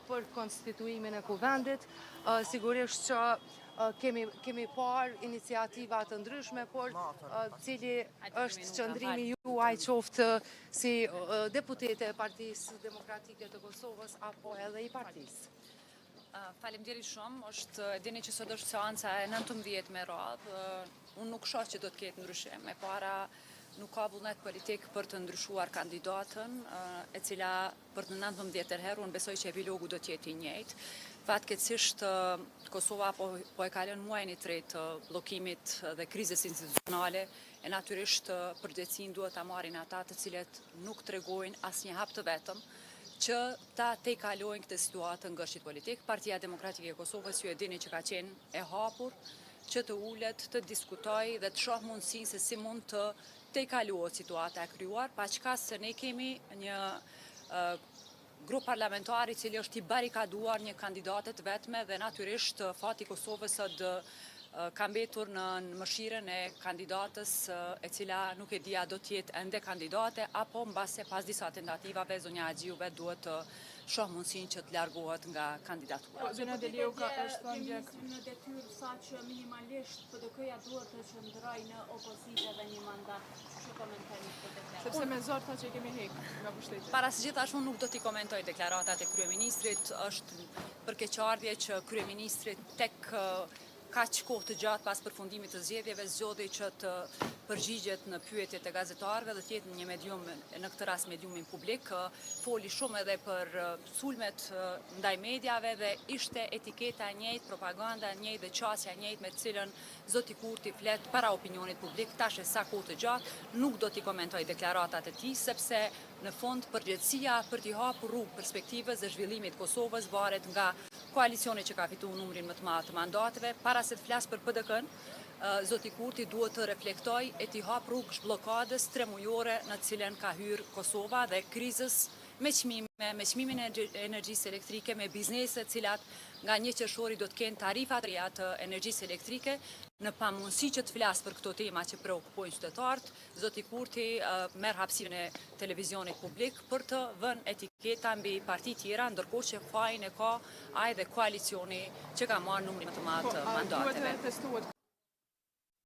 për konstituimin e kuvendit. Sigurisht që kemi, kemi parë iniciativa të ndryshme, por cili është qëndrimi juaj qoftë si deputete e Partisë Demokratike të Kosovës apo edhe i partisë? Faleminderit shumë. Është e dini që sot është seanca e 19 me radhë. Unë nuk shoh që do të ketë ndryshim. E para nuk ka vullnet politik për të ndryshuar kandidatën, e cila për të 19 herë unë besoj që epilogu do të jetë i njëjtë. Fatkeqësisht Kosova po po e kalon muajin e tretë të bllokimit dhe krizës institucionale e natyrisht përgjegjësinë duhet ta marrin ata të cilët nuk tregojnë asnjë hap të vetëm që ta tejkalojnë këtë situatë të ngërçit politik. Partia Demokratike e Kosovës ju e dini që ka qenë e hapur që të ulet, të diskutojë dhe të shohë mundësinë se si mund të tejkalohet situata e krijuar, paçka se ne kemi një grup parlamentar i cili është i barikaduar një kandidate të vetme dhe natyrisht fati i Kosovës sot ka mbetur në mëshirën e kandidatës e cila nuk e di a do të jetë ende kandidate apo mbase pas disa tentativave zonja Haxhiu vetë duhet të shohë mundësinë që të largohet nga kandidatura. Po, zonja Deliu ka është thënë dje në detyrë tha që minimalisht PDK-ja duhet të qëndrojë në opozitë edhe një mandat. Qysh e komentoni këtë deklaratë? Sepse me zor tha që i kemi hek nga pushteti. Para së gjithash unë nuk do t'i komentoj deklaratat e kryeministrit, është për keqardhje që kryeministri tek kaq kohë të gjatë pas përfundimit të zgjedhjeve zgjodhi që të përgjigjet në pyetjet e gazetarëve dhe të jetë në një medium, në këtë rast mediumin publik, foli shumë edhe për sulmet ndaj mediave dhe ishte etiketa e njëjtë, propaganda e njëjtë dhe qasja e njëjtë me të cilën zoti Kurti flet para opinionit publik tash e sa kohë të gjatë, nuk do t'i komentoj deklaratat e tij sepse Në fund, përgjegjësia për t'i hapur rrugë perspektivës dhe zhvillimit të Kosovës varet nga koalicioni që ka fituar numrin më të madh të mandateve. Para se të flas për PDK-në, zoti Kurti duhet të reflektojë e t'i hapë rrugë zhbllokadës tremujore në të cilën ka hyrë Kosova dhe krizës me çmime, me çmimin e energjisë elektrike, me biznese të cilat nga një qershori do të kenë tarifa të reja të energjisë elektrike, në pamundësi që të flasë për këto tema që preokupojnë qytetarët, Zoti Kurti merr hapësirën e televizionit publik për të vënë etiketa mbi parti tjera, ndërkohë që fajin e ka ai dhe koalicioni që ka marrë numrin më të madh të mandateve. Po, a duhet të testohet?